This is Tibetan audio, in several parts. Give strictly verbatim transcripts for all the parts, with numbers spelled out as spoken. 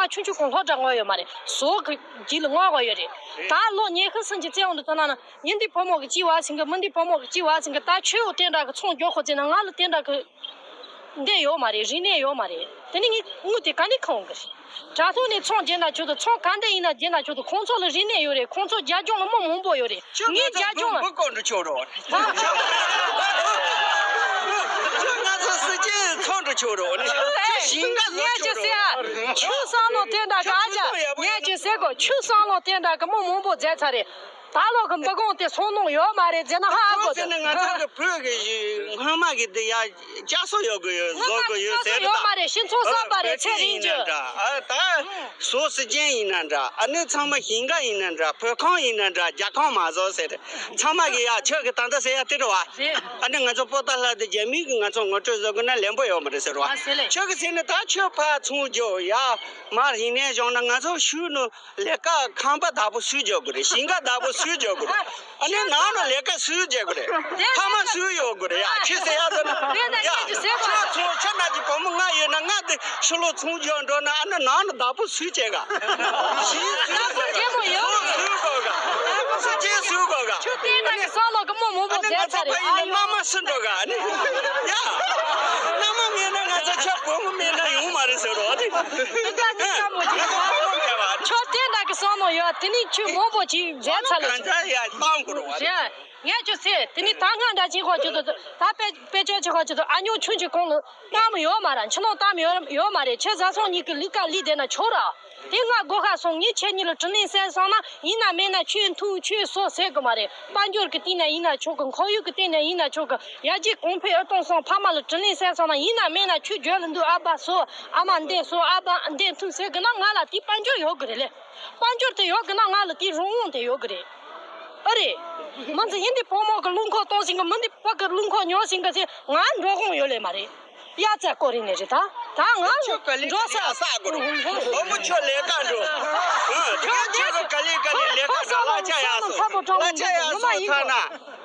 ཆུང་ཆུང་གང་ལྷག་འདྲ་དངོས་ཡོད་མ་རེད། ཟོག་གི་རྒྱུད་ལ་དངོས་ག་ཡོད་རེད། ད་ལོ་ཉི་ཤུ་སུམ་ཅུ་བཙན་འོག་ཏུ་བཏང་ན་ན་ཡིན་འདི་བུ་མོ་གི་ཅི་བ་ཟིན་གི་མིན་འདི་བུ་མོ་གི་ཅི་བ་ཟིན་གི། ད་ཁྱོད་འོ་དེ་འདྲ་གི་ཚོང་རྒྱག་ཁོ་ཚེ་ན་ང་ལ་དེ་འདྲ་གི་འདི་ཡོད་མ་རེད། རིག་གནས་ཡོད་མ་རེད། དེ་ནི་ངས་དངུལ་དེ་ག་ནས་ཁང་གི་རེད། དྲ་ཐོག་ནས་ཚོང་རྒྱག་ན་ཆོག་ཏུ། ཚོང་ག་འདྲ་ཡིན་ན་རྒྱག་ན་ཆོག་ཏུ། ཁོང་ཚོ་ལ་རིག་གནས་ཡོད་རེད། ཁོང་ཚོ་རྒྱབ་ལྗོངས་ལ་མི་མང་པོ་ཡོད་རེད། ཁྱོད་ང་ཚོ་ངའི་རྒྱབ་ལྗོངས་ལ་བུ་བུ་བཀོད་འགྲོ་ཆོག་རོགས། ཁྱོད་ང་ཚོ་སྲིད་ཇུས་ཚོགས་འགྲོ་ཆོག་རོགས། ཁྱོད་ཞིང་ཁ་ལོ་ངས་ཅི་ཆོག་ཟེར་ཨ། རོགས། ཁྱོད་བསམ་བློ་དེ་འདྲ་ག་ཅག་ངས་ཅི་ཟེར་གོ། ཁྱོད་བསམ་བློ་དེ་འདྲ་གི་མི་མང་པོ་མཛད་ཚར་རེད། ད་ལོ་གི་འབུ་གོང་དེ་སོང་ནོ་ཡོད་མ་རེད་ཟེར་ན་ཧ་གོ་ཟེར་ན་ང་ཚོ་གི་བོད་གི་སྔོན་མ་གི་དེ་ཡ་བཅའ་སྲོལ་ཡོད་གི་ཡོད་བཟོ་གི་ཡོད་ཟེར། ཡོད་མ་རེད། སྤྱི་ཚོགས་གསར་པ་རེད། ཚེ་རིང་རྒྱུ། ཨ་ད་སོ་སི་ཅན་ཡིན་ན་འདྲ། ཨ་ནི་ཚང་མ་ཞིང་ཁ་ཡིན་ན་འདྲ། བོད་ཁང་ཡིན་ན་འདྲ། རྒྱ་ཁང་མ་བཟོ་ཟེར། ཚང་མ་གི་ཡ་ཁྱོད་གི་ད་ལྟ་ཟེར་ཡ་དེ་རེད་བ། རེད། ཨ་ནི་ང་ཚོ་པོ་ཏཱ་ལ་དེ་རྒྱ་མི་གི་ང་ཚོ་ངོ་སྤྲོད་བཟོ་དགོས་ན་ལན་པོ་ཡོད་མ་རེད་ཟེར་བ། ཨ་ཟེར་ལེ། ཁྱོད་གི་ཚེ་ནི་ད་ཁྱོད་ཕར་ཚོང་རྒྱོ་ཡ་མར་ཡིན་ནས་བཞག་ན་ང་ཚོ་ཤུལ་ནི་ལས་ཀ་ཁང་པ་བདག་པོ་སུས་རྒྱག་དགོས་རེད། ཞིང་ཁ་བདག་པོ་སུས་རྒྱག་དགོས་རེད། ཨ་ནི་ནང་ལ་ལས་ཀ་སུས་རྒྱག་དགོས་རེད། ཕ་མ་སུས་ཡོད་དགོས་རེད་ཡ། ཁྱི་ཟེར་ཡ་ཟེར་ན་ཡ། ཁྱོད་ཚོ་ཁྱོད་ན་གི་བུ་མོ་ལྔ་ཡོད་ན་ལྔ་དེ་ཕྱི་ལོགས་ཚོང་རྒྱག་འགྲོ་ན་ཨ་ནི་ནང་ལ་བདག་པོ་སུས་བྱེད་ག་ཞིང་སུས་བདག་པོ་རྒྱལ་མོ་ཡོད་སུས་དགོས་ག་སུས་བྱེད་སུས་དགོས་ག་ཁྱོད་བལྟས་ན་གི་བསམ་བློ་གི་མི་མང་པོ་ཨ་ནི་ང་བསྡད་ཚར་ཚོ་རེད། ཕ་ཡིན་ན་མནའ་མ་སུ་འགྲོ་ག་ཨ་ནི་ཡ། མནའ་མ་མེད་ན་ང་ཚོ་ཁྱོད་བུ་མོ་མེད་ན་ཡོང་མ་རེད་ཟེར་རོ་ཨ་ནི་ཡ། ཁྱོད་བལྟས་ན་གི་བསམ་བློ་ཡོད། དེ་ནི་ཁྱོད་མང་པོ་ཅིག་མཛད་ཚར་ལ་གང་ཚ་ཡ་བཏང་དགོས་རོ་ཨ་ནི། ངས་ཁྱོད་ཟེར། དེ་ནི་ད་སྔ་འདྲ་ཅིག་ཁོ་ཁྱོད་ཚོ་ད་དཔེ་དཔེ་ཆ་ཅིག་ཁོ་ཁྱོད་ཚོ་ཨ་ཉོ་ཆུང་ཅིག་གོང་ལ་གཏམ་ཡོད་མ་ར། ཕྱི་ནང་གཏམ་ཡོད་ཡོད་མ་རེད། ཁྱེད་བཟའ་ཚང་གཉིས་ཀྱི་ལུས་ཀ་ལུས་བསྡད་ན་ཆོག་ར། དེ་ང་སྒོ་ཁ་སོང་ངས་ཁྱེད་གཉིས་ལ་དྲིན་ལན་གསལ་སོང་ན་ཡིན་ན་མིན་ན་ཁྱོད་འཐུང་ཁྱོད་སོ་ཟེར་གི་མ་རེད། དཔལ་འབྱོར་གི་སྟེང་ནས་ཡིན་ན་ཆོག་གི། ཁོར་ཡུག་གི་སྟེང་ནས་ཡིན་ན་ཆོག་གི། ཡར་རྒྱས་གོང་འཕེལ་ཨེ་གཏོང་སོང་ཕ་མ་ལ་དྲིན་ལན་གསལ་སོང་ན་ཡིན་ན་མིན་ན་ཁྱོད་རྒྱུད་ལ་འདུག་ཨ་ཕ་སོ་ཨ་མ་འདི་སོ་ཨ་ཕ་འདི་འཐུང་ཟེར་གི་ན་ང་ལ་དེ་དཔལ་འབྱོར་ཡོད་གི་རེད་ལེ། དཔལ་འབྱོར་དེ་ཡོད་གི་ན་ང་ལ་དེ་རང་དབང་དེ་ཡོད་གི་རེད། ཨ་རེད། མི་ཚེ་ཡིན་དེ་ཕོ་མོ་གི་རླུང་འཁོར་གཏོང་ཟིན་གི་མི་འདི་ཕ་གི་རླུང་འཁོར་ཉོ་ཟིན་གི་ཚེ་ང་འགྲོ་དགོངས་ཡོད་ལེ་མ་རེད། ཡ་ཙ་ཀོ་རི་ནས་རེད་ད། ད་ང་ཁྱོད་ག་ལེ་འགྲོ་ས་ཡ་ས་གོ་རོ། བུ་མོ་ཁྱོད་ལས་ཀ་འགྲོ། ཁྱོད་ཁྱོད་ག་ལེ་ག་ལེ་ལས་ཀ་འགྲོ། གླ་ཆ་ཡ་སོ། གླ་ཆ་ཡ་སོ་ཐ་ན་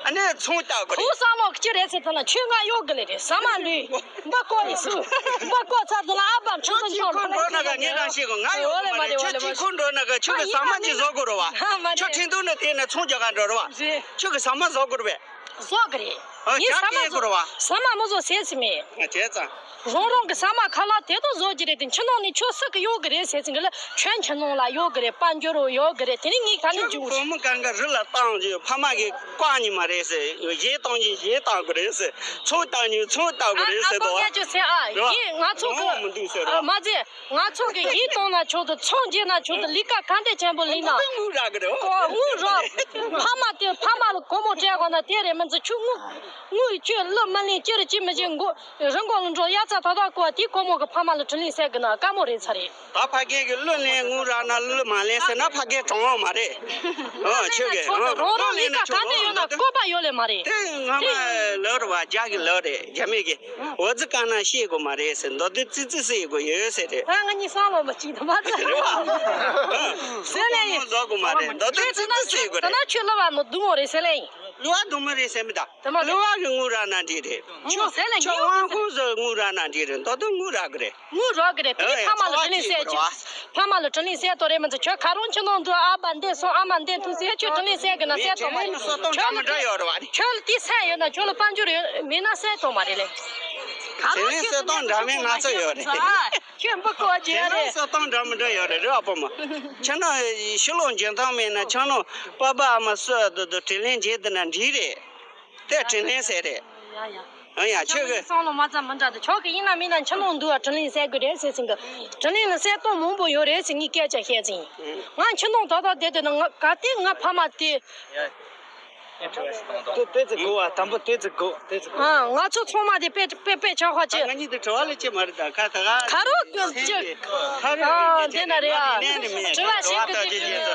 ཨ་ནེ་ཚོང་རྟགས་གོ་རེད། ཁོ་བསམ་བློ་ཅི་རེད་ཟེར་ཐ་ན་ཁྱོད་ང་གཡོག་གི་ལེ་རེད་ཟ་མ་ལུས། འབུ་བརྐོ་ཡི་སུ། འབུ་བརྐོ་ཚར་དུ་ལ་ཨ་བར་ཁྱོད་ཚོ་ཁྱོད་ཁྱོད་འགྲོ་ན་ག་ངེད་རང་ཤེས་གོ་ང་ཡོད་མ་རེད། ཁྱོད་ཅི་ཁོ་འགྲོ་ན་ག་ཁྱོད་གི་ཟ་མ་ཅི་བཟོ་གོ་རོ་བ། ཁྱོད་ཁྲིན་ཏུ་ནས་དེ་ནས་ཚོང་རྒྱག་ག་འགྲོ་རོ་བ། ཁྱོད་གི་ཟ་མ་བཟོ་གོ་རོ་བས། བཟོ་གི་རེད། ཨ་ངས་ཟ་ཅག་མ་གིས་བཟོ། གོ་རོ་བ། ཟ་མ་མི་བཟོ་ཟེར་སི་མེད། ང་བྱས་ཙང་། རང་རང་གི་ཟ་མ་ཁ་ལག་དེ་དག་བཟོ་གི་རེད་དེ་ཕྱི་ནང་ནས་ཁྱོད་སུ་གི་གཡོག་གི་རེད་ཟེར་ཟིན་གི་ལ་ཁྱོད་ཕྱི་ནང་ལ་གཡོག་གི་རེད། དཔལ་འབྱོར་རུ་གཡོག་གི་རེད། དེ་ནི་ངས་ག་ནས་ཁྱོད་འཇུག་བུ་མོ་གང་ག་རི་ལ་བཏང་རྒྱུ་ཕ་མ་གི་བཀག་ཉི་མ་རེད་ཟེར། གཞས་བཏང་ཉི་གཞས་བཏང་གི་རེད་ཟེར། ཚོང་བཏང་ཉི་ཚོང་བཏང་གི་རེད་ཟེར་དོ། ཨ་ཨ་ཁོ་ངས་ཁྱོད་ཟེར་ཨ་རེད་བ། ཡིན་ང་ཚོ་གི་ཨོ་མི་འདུག་ཟེར་རོ། མ་ཟེར། ང་ཚོ་གི་ཡིད་གཏོང་ན་ཆོག་ཏུ་ཚོང་རྒྱག་ན་ཆོག་ཏུ་ལས་ཀ་ག་འདྲ་ཆེན་པོ་ལས་ན། དངུལ་རག་གི་རེད། ཨོ་དངུལ་རག་ཕ་མ་དེ་ཕ་མ་ལ་སྒོར་མོ་སྤྲད་དགོས་ན་དེ་རེད་མི་ཚེ་ཆུ་དངུལ་དངུལ་ཁྱོད་བླུ་མི་ལེན་ཅི་རེད་ཅི་མི་བྱེད་མགོ་རི་མགོ་ལ་འགྲོ་དབྱར་རྩྭ་ཐོག་ཐོག་བརྐོ་བ་དེ་སྒོར་མོ་གི་ཕ་མ་ལ་དྲིན་ལན་གསལ་གི་ན་དཀའ་མོ་རེད་ཚ་རེད། ད་ཕ་རྒན་གི་བླུ་ལེན་དངུལ་རག་ན་བླུ་མ་ལེན་ཟེར་ན་ཕ་རྒན་གྲོངས་ཡོང་མ་རེད། ཨོ་ཁྱོད་གི་ཆོག་ཏུ་རང་རང་ལས་ཀ་ག་འདྲ་ཡོད་ན་བཀོད་པ་ཡོད་ལེ་མ་རེད། དེ་སྔ་མ་ལབ་རེད་བ། རྒྱ་གི་ལབ་རེད། རྒྱ་མི་གི་འོ་ཙི་ག་ན་ཤེས་དགོས་མ་རེད་ཟེར། མདོ་དོན་ཙི་ཙི་ཟེར་དགོས་ཡོད་ཟེར་རེད། ད་ང་གཉིས་བསམ་བློ་མ་གཅིག་ད་མ་ཚད་རེད་བ། ཟེར་ལེ་ཡིན། བཟོ་དགོས་མ་རེད། མདོ་དོན་ཙི་ཙི་ཟེར་དགོས་རེད། ད་ན་ཁྱོད་ལབ་བ་མ་རྡུང་བ་རེད་ཟེར་ལེ་ཡིན། ལུ་བ་རྡུང་མ་རེད་ཟེར་མི་ད། ད་མ་ལུ་བ་གི་དངུལ་རག་ན་འགྲིག་རེད། ཁྱོད་ཟེར་ལེ་ཁྱོད་ཡིན། དབང་ཁོངས་སུ་དངུལ་རག་ན་འགྲིག་རེད། མདོ་དོན་དངུལ་རག་གི་རེད། དངུལ་རག་གི་རེད། དེ་ནི་ཨེ་ཕ་མ་ལ་དྲིན་ལན་གསལ་རྒྱུ། ཚ་བ་ཅིག་ཕ་མ་ལ་དྲིན་ལན་གསལ་དོ་རེད་མི་ཚེ་ཁྱོད་ཁ་རོང་ཁྱི་ནང་དུ་ཨ་བ་འདི་སོང་ཨ་མ་འདི་འཐུང་ཟེར་ཁྱོད་དྲིན་ལན་གསལ་གི་ན་གསལ་ཐོག་མ་རེད། ཁྱོད་ལ་དེ་སེམས་ཡོད་ན་ཁྱོད་ལ་དཔལ་འབྱོར་ཡོད་མེད་ན་གསལ་ཐོག་མ་རེད་ལེ། ཁ་རོང་ཁྱི་ནང་དུ་ཁྱོད་ཁ་རོང་ཁྱི་ཁྱོད་འབུ་བརྐོ་རྒྱུ་ཡོད་རེད། སོ་སྟོང་འདྲ་མི་འདྲ་ཡོད་རེད་རེད་བ་བུ་མོ། ཁྱེད་རང་ཕྱི་ལོགས་འཇོན་ཐང་མེད་ན་ཁྱེད་རང་པ་ཕ་ཨ་མ་སུ་དུ་དུ་དྲིན་ལན་འཇལ་དུ་ན་འགྲིག་རེད། དེ་དྲིན་ལན་ཟེར་རེད། ཡ་ཡ། ཨ་ཡ་ཁྱོད་ཀྱི་བསམ་བློ་མ་ཚང་མི་འདྲ་དུ་ཁྱོད་ཀྱི་ཡིན་ན་མིན་ན་ཁྱི་ནང་འདུག་བ་དྲིན་ལན་གསལ་དགོས་རེད་ཟེར་ཟིན་གི། དྲིན་ལན་ལ་གསལ་སྟངས་མང་པོ་ཡོད་རེད་ཟེར་ངས་སྐད་ཆ་བཤད་ཟིན། ང་ཁྱི་ནང་ད་ལྟ་བསྡད་དུས་ན་ང་ག་དེ་ང་ཕ་མ་དེ། དེ་དེ་ཚེ་གོ་བ་དང་པོ་དེ་ཚེ་གོ་དེ་ཚེ་གོ་ཨ་ང་ཚོ་ཚང་མ་དེ་དཔེ་དཔེ་དཔེ་ཆགས་པ་ང་ཅི། གཉིས་དེ་དྲི་བ་ལས་ཅི་མ་རེད་ད་ཁ་ད་ག་ཁ་རོག་གི་ཅི། ཁ་རོག་ཨ་དེ་ན་རེད་ཨ། དྲི་བ་བྱེད་གི་ཟེར་གི་དྲི་བ་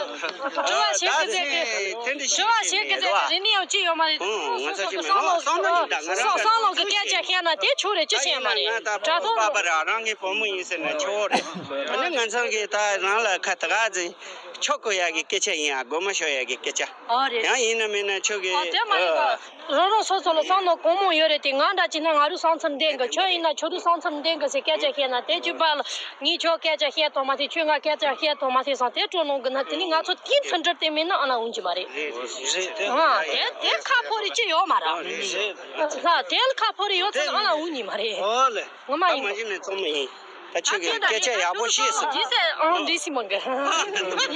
བྱེད་གི་ཟེར་གི་དྲི་བ་བྱེད་གི་ཟེར་གི་རི་ནི་ཡང་ཅི་ཡོད་མ་རེད། ང་ཚོ་ཅི་མེད་ཨོ་བསམ་བློ་ཡིན་ད་ང་རང་བསམ་བློ་གི་སྐད་ཆ་བཤད་ན་དེ་ཆོ་རེད་ཅི་བཤད་མ་རེད་དྲ་ཐོག་པ་པ་ར་རང་གི་བུ་མོ་ཡིན་ཟེར་ན་ཆོ་རེད། ཨ་ནི་ང་ཚང་གི་ད་རང་ལ་ཁ་ད་ག་ཟེར། ཆོག་གོ་ཡ་གི་སྐད་ཆ་ཡིན་ཨ། མགོ་མ་ཤོར་ཡ་གི་སྐད་ཆ། ཨོ་རེད། ཡང་ཡིན་ན་མིན་ན་ཁྱོད་ཀྱི་ཨོ་དེ་མ་ཡིན་པ། རང་རང་སོ་སོ་ལ་བསམ་བློ་གང་མང་ཡོད་རེད་དེ། ང་འདྲ་ཅིག་ན་ང་རུ་བསམ་ཚུལ་འདེང་གི། ཁྱོད་ཡིན་ན་ཁྱོད་རུ་བསམ་ཚུལ་འདེང་གི་ཟེར་སྐད་ཆ་བཤད་ན། དེ་ཅིག་པ་ལ་ངས་ཁྱོད་སྐད་ཆ་བཤད་དང་མ་ཐེ། ཁྱོད་ང་སྐད་ཆ་བཤད་དང་མ་ཐེ་སང་དེ་སྤྲོ་ལོང་གི་ན། དེ་ནི་ང་ཚོ་དེའི་མཐུན་སྒྲིལ་དེ་མེད་ན་ཨ་ན་འོང་གི་མ་རེད། རེད་དེ། ཨ་དེ་དེ་ཁ་ཕོ་རེ་ཅི་ཡོད་མ་ར། རེད། ལ་དེ་ལ་ཁ་ཕོ་རེ་ཡོད་ཚེ་ཨ་ན་འོང་ནི་མ་རེད། ཨོ་ལེ། ངོ་མ་ད་ཡིན། མ་གཞི་ནས་ཚང་མ་ཡིན། ད་ཁྱོད་ཀྱིས་སྐད་ཆ་ཡག་པོ་བཤད་སོང་། ཇི་སྲིད་ཨང་འདྲི་སྲིད་མང་གི།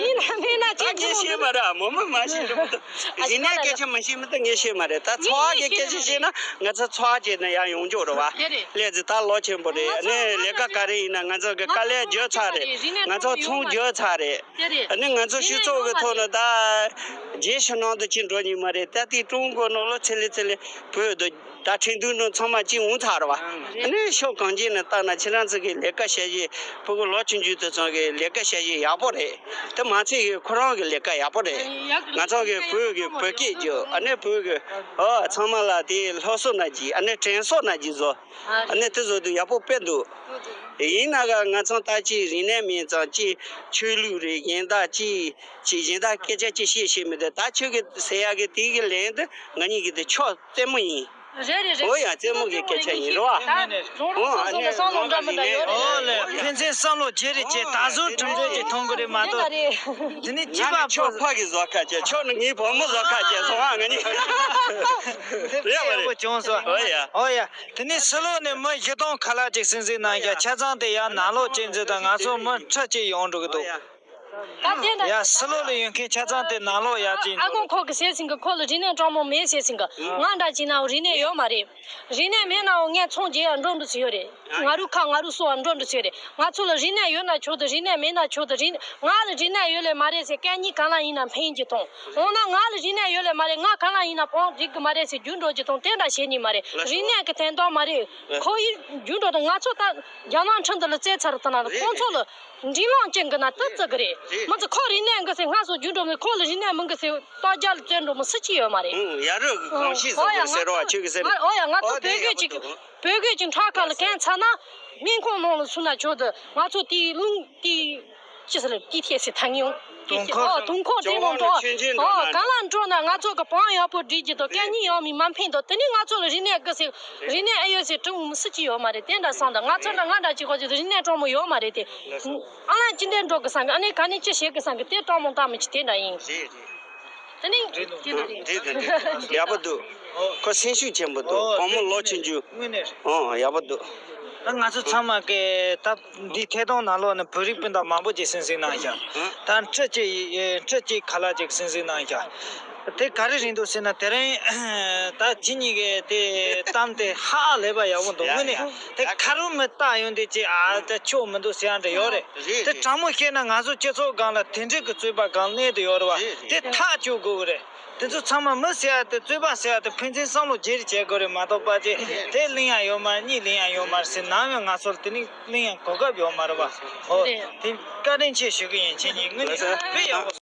ཡིན་ན་མིན་ན་ད་ཅི་ངས་བཤད་མ་རེད། མོ་མོ་མ་བཤད་རེད་མོ། ད་ཡིན་ནའི་སྐད་ཆ་མ་བཤད་མི་ད་ངས་བཤད་མ་རེད། ད་ཚོགས་ཀྱི་སྐད་ཆ་བཤད་ན་ང་ཚོ་ཚོགས་བྱས་ན་ཡང་ཡོང་འཇོག་རེད་བ། དེ་རེད། ལས་ཟིག་ད་ལོ་ཆེན་པོ་རེད། ཨ་ནི་ལས་ཀ་ག་རེ་ཡིན་ན་ང་ཚོ་གི་དཀའ་ལས་བརྒྱབ་ཚར་རེད། ང་ཚོ་ཚོང་བརྒྱབ་ཚར་རེད། དེ་རེད། ཨ་ནི་ང་ཚོ་སྤྱི་ཚོགས་ཀྱི་ཐོག་ནས་ད་རྗེས་ཕྱི་ནང་དུ་ཅི་འགྲོ་ཉིན་མ་རེད། ད་དེ་ཀྲུང་གོ་ནང་ལོ་ཚེ་ལེ་ཚེ་ལེ་བོད་དུ། ད་ཁྲིན་ཏུའུ་ནང་ཚང་མ་གཅིག་འོང་ཚར་བ། ཨ་ནི་ཕྱོགས་གང་ཅི་ནས་བལྟས་ན་ཁྱེད་རང་ཚོ་གི་ལས་ཀ་བྱ་གཞི། ཕྲུ་གུ་ལོ་ཆུང་ཆུང་དེ་ཚོ་གི་ལས་ཀ་བྱ་གཞི་ཡག་པོ་རེད། དེ་མ་ཚད་གི་ཁོ་རང་གི་ལས་ཀ་ཡག་པོ་རེད། ང་ཚོ་གི་བོད་གི་བོད་སྐད་རྒྱུ། ཨ་ནི་བོད་གི་ཨོ་ཚང་མ་ལ་དེ་སློབ་གསོ་ན་གི། ཨ་ནི་དྲན་གསོ་ན་གི་བཟོ། ཨ་ནི་དེ་བཟོ་དུས་ཡག་པོ་དཔེ་འདུག་ཡིན་ན་ག་ང་ཚོ་ད་ཅི་རིག་གནས་མིན་ཙང་ཅི་ཆོས་ལུགས་རེད། གཞན་དག་ཅི་ཅི་གཞན་དག་སྐད་ཆ་ཅི་བཤད་བཤད་མི་འདུག་ད་ཁྱོད་གི་ཟེར་ཡག་གི་དེ་གི་ལན་དུ་ང་གཉིས་གི་དེ་ཕྱོགས་རྩེད་མོ་ཡིན། རེད་རེད་རེད། འོ་ཡ་རྩེད་མོ་གི་སྐད་ཆ་ཡིན་རེད་བ། ད་རང་རང་སོ་སོ་ལ་བསམ་བློ་འདྲ་མི་འདྲ་ཡོད་རེད། ཨོ་ལེ། ཕན་ཚུན་བསམ་བློ་བརྗེ་རེས་བྱེད། ད་གཟོད་གྲུབ་འབྲས་ཅིག་མཐོང་གི་རེད་མ་གཏོགས། དེ་ནས་ང་ནི་ཁྱོད་ཕ་གི་བཟོ་ཁ་བྱས། ཁྱོད་ནི་ངའི་བུ་མོ་བཟོ་ཁ་བྱས་སོང་ཨ། ང་གཉིས། དེ་དཔེ་ཡག་པོ་བྱུང་སོང་། ཨོ་ཡ། ཨོ་ཡ། དེ་ནས་ཕྱི་ལོགས་ནས་མི་བཞི་སྟོང་ཁ་ལག་ཅིག་གསན་གཟིགས་གནང་ཤག་ཆ་ཚང་དེ་ཡང་ནང་ལོགས་ཅན་ཚོ་དང་ང་ཚོ་མི་ཁྲི་གཅིག་ཡོང་འགྲོ་གི་འདུག་ད་དེ་འདྲ། ཡ་ཕྱི་ལོགས་ལ་ཡོད་མཁན་ཆ་ཚང་དེ་ནང་ལོགས་ཡར་ཅིག་ཨ་ཁོང་ཁོག་གི་ཟེར་ཟིན་གི། ཁོ་ལ་རིག་གནས་སྤྲང་མོ་མེད་ཟེར་ཟིན་གི། ང་འདྲ་ཅིག་ན་རིག་གནས་ཡོད་མ་རེད། རིག་གནས་མེད་ནའང་ངས་ཚོང་རྒྱག་ཡ་འགྲོ་འགྲོ་ཚུལ་ཡོད་རེད། ང་རུ་ཁ་ང་རུ་སོ་བ་འགྲོ་འགྲོ་ཚུལ་རེད། ང་ཚོ་ལ་རིག་གནས་ཡོད་ན་ཆོག་ཏུ། རིག་གནས་མེད་ན་ཆོག་ཏུ། རིག་ང་ལ་རིག་གནས་ཡོད་ལེ་མ་རེད་ཟེར་སྐད་གཉིས་གང་ལ་ཡིན་ན་འཕེན་གྱི་ཐོང་། འོ་ན་ང་ལ་རིག་གནས་ཡོད་ལེ་མ་རེད། ང་གང་ལ་ཡིན་ན་ཕོང་འགྲིག་གི་མ་རེད་ཟེར་རྒྱུ་འགྲོ་གྱི་ཐོང་། དེ་འདྲ་བྱེད་ནི་མ་རེད། རིག་གནས་ཀྱི་དོན་དག་མ་རེད། ཁོ་ཡི་རྒྱུ་འགྲོ་དང་ང་ཚོ་ད་རྒྱ་ནག་ཁྲིམས་འདི་ལ་བཙལ་ཚར་དུ་ན་ཁོང་ཚོ་ལ་འདྲི་ལོང་ཅན་གི་ན་དུ་བརྩི་གི་རེད། མི་ཚོ་ཁོ་རིག་གནས་འགི་ཟེར་སྔ་སོ་རྒྱུ་འགྲོ་མི། ཁོ་ལ་རིག་གནས་མི་འགི་ཟེར་ལྟ་རྒྱ་ལ་བཙལ་འགྲོ་མི་སུ་གཅིག་ཡོད་མ་རེད། ཡ་རུ་གི་གང་ཤེས་སུ་ཨོ་ཡ་གི་ཟེར་རོ། ང་ཚོ་ཁྱོད་གི་ཟེར་ཨོ་ཡ་ང་ཚོ་ཨོ་དེ་བོད་ཡག་པོ་གི་ཅིག་འདུག་བོད་གོས་ཀྱི་ཁྲག་ཁ་ལ་གན་ཚ་ན་སྨན་ཁང་ནང་ལ་སུ་ན་ཆོག་ཏུ། ང་ཚོ་དེའི་རླུང་དེའི་ཅི་ཟེར་དེའི་ཐད་སི་ཐང་ཡོང་དུང་ཁོ་ཨོ་དུང་ཁོ་དེ་མོ་འགྲོ་ཨོ་གང་ལ་འགྲོ་ན་ང་ཚོ་གི་བང་ཡག་པོ་སྒྲིག་གི་དོ་སྐད་གཉིས་ཡང་མི་མ་འཕེན་དོ། དེ་ནི་ང་ཚོ་ལ་རིག་གནས་དགོས་སི་རིག་གནས་ཨེ་ཡོད་སི་དྲི་བ་མི་སུ་ཅི་ཡོད་མ་རེད། དེ་འདྲ་སང་དང་ང་ཚོ་འདྲ་ང་འདྲ་ཅི་གོ་ཅི་རིག་གནས་སྤྲང་མོ་ཡོད་མ་རེད་དེ། ཨ་ལ་ཅི་འདྲ་འགྲོ་གི་སང་གི་ཨ་ནི་ག་ནི་ཅི་བྱེད་གི་སང་གི་དེ་སྤྲང་མོ་ལྟ་མི་ཅི་དེ་འདྲ་ཡིན། རེད་རེད། དེ་ནི་རེད་འདུག་དེ་འདུག་རེད། རེད་འདུག་རེད་འདུག་ཡག་པོ་འདུག་ཁོ་སེམས་ཤུགས་ཆེན་པོ་འདུག་ཨོ་བུ་མོ་ལོ་ཆུང་ཆུང་། དངོས་གནས་རེད། ཨོ་ཡག་པོ་འདུག་ད་ང་ཚོ་ཚང་མ་གི་ད་འདི་ཐད་གཏོང་ནང་ལོགས་ནས་བོད་རིགས་སྤུན་ཟླ་མང་པོ་ཅིག་གསན་གཟིགས་གནང་ཤག་ད་ཁྲི་གཅིག་ཁྲི་གཅིག་ཁ་ལག་ཅིག་གསན་གཟིགས་གནང་ཤག་དེ་ག་རེ་རེད་འདུག་ཟེར་ན་དེ་རིང་ད་ཁྱེད་གཉིས་ཀྱི་དེ་གཏམ་དེ་ཧ་ལས་པ་ཡག་པོ་འདུག་དངོས་གནས་དེ་ཁ་རུ་མི་ལྟ་ཡོང་དེ་ཅིག་ཨ་ད་ཆོག་མི་འདུག་ཟེར་ཡ་འདྲ་ཡོད་རེད། རེད་དེ་རེད། དྲང་མོ་བཤད་ན་ང་ཚོ་སྤྱི་ཚོགས་སྒང་ལ་དེ་འདྲའི་གི་རྩོད་པ་སྒང་གནས་དུ་ཡོད་རེད་བ། རེད་དེ་རེད། ཐག་གཅོད་དགོས་གི་རེད། དེ་ཚོ་ཚང་མ་མི་ཟེར་ཡ་དེ་རྩོད་པ་ཟེར་ཡ་དེ་ཕན་ཚུན་བསམ་བློ་བརྗེ་རེས་བྱེད་དགོས་རེད་མ་གཏོགས་པ་ཅེ་དེ་གླེང་ཡ་ཡོད་མ་རེད། གཉིས་གླེང་ཡ་ཡོད་མ་རེད་ཟེར་ནམ་ཡང་ང་ཚོར་དེ་ནི་གླེང་ཡ་གོ་སྐབས་ཡོད་མ་རེད་བ། ཨོ་རེད། དེ་བཀའ་དྲིན་ཆེ་ཞུ་གི་ཡིན། ཁྱེད་གཉིས་དངོས་གནས་དཔེ་ཡག་པོ།